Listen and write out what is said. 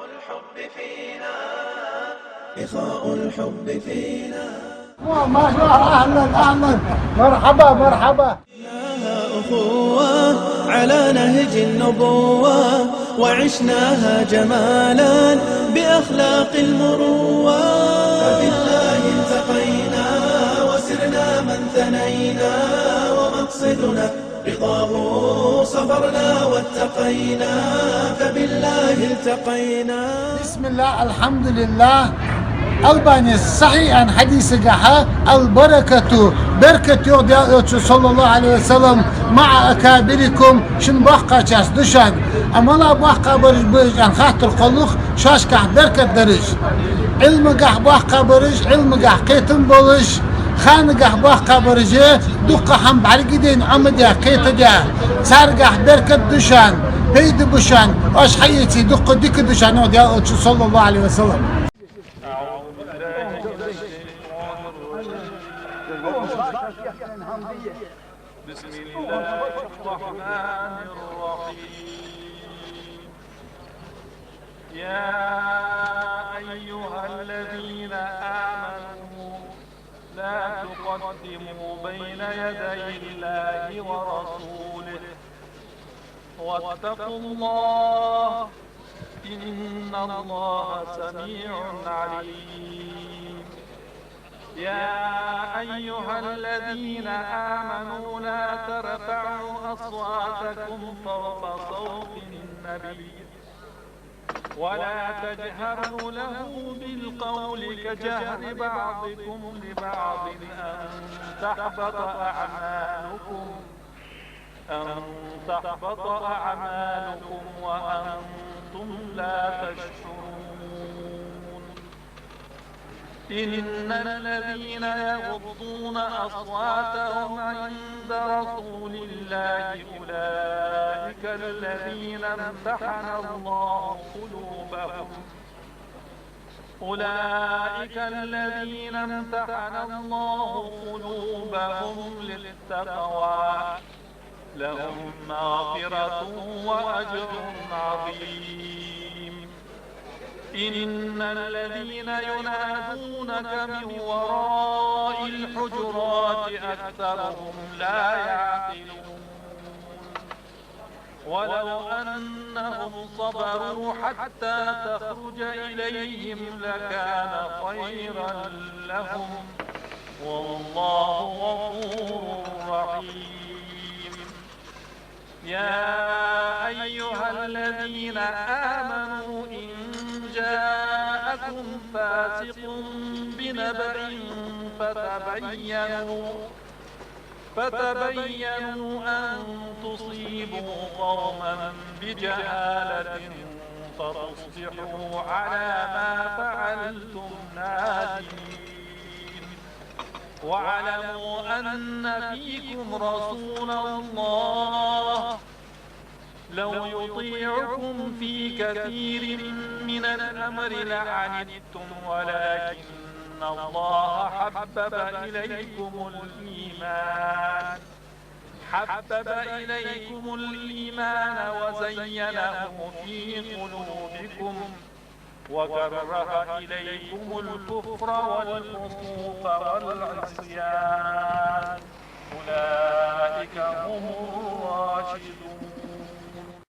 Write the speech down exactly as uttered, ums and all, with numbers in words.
الحب فينا، إخاء الحب فينا. ما شاء الله، أهلًا، أهلًا. مرحبا، مرحبا. عشناها أخوة على نهج النبوة، وعشناها جمالا بأخلاق المروة. فبالله التقينا وسرنا من ثنينا، ومقصدنا رضاه صبرنا واتقينا، فبالله التقينا. بسم الله، الحمد لله. Албани сахьихьан хьадисагахьа: «البركة», беркат йоах Даьла Элчано, саллаллаху Ӏалайхи ва саллам, «مع أكابركم», шун боккхачарца да шоана. Амма мала боккхагӀбараш ба уж аьнна хаттар кхоллалу, шоашкахь беркат дараш. Ӏилмагахь боккхагӀбараш, Ӏилмагахь кхетам болаш, ханагахь боккхагӀбараш, дукха хӀама бӀаргадайна, Ӏомадаь, кхетадаь. Царгахь беркат да шоана, пайда ба шоана, оаш хьаэций дукха дика да шоана, йоах Даьла Элчано, саллаллаху Ӏалайхи ва саллам. أعوذ بالله من الشيطان الرجيم. بسم الله الرحمن الرحيم. يا أيها الذين آمنوا لا تقدموا بين يدي الله ورسوله، واتقوا الله، إن الله سميع عليم. يا أيها الذين آمنوا لا ترفعوا أصواتكم فوق صوت النبي ولا تجهروا له بالقول كجهر بعضكم لبعض أن تحبط أعمالكم، أن تحبط أعمالكم وأنتم لا تشعرون. إن الذين يغضون أصواتهم عند رسول الله أولئك الذين امتحن الله قلوبهم، أولئك الذين امتحن الله قلوبهم للتقوى، لهم مغفرة وأجر عظيم. إن الذين ينادونك من وراء الحجرات أكثرهم لا يعقلون. ولو أنهم صبروا حتى تخرج إليهم لكان خيرا لهم، والله غفور رحيم. يا أيها الذين آمنوا إن جاءكم فاسق بنبأ فتبينوا، فتبينوا أن تصيبوا قوما بجهالة فتصبحوا على ما فعلتم نادمين. واعلموا أن فيكم رسول الله، لو يطيعكم في كثير من الأمر لعنتم، ولكن الله حبب إليكم الإيمان، حبب إليكم الإيمان وزينه في قلوبكم، وكره إليكم الكفر والفسوق والعصيان، أولئك هم الراشدون.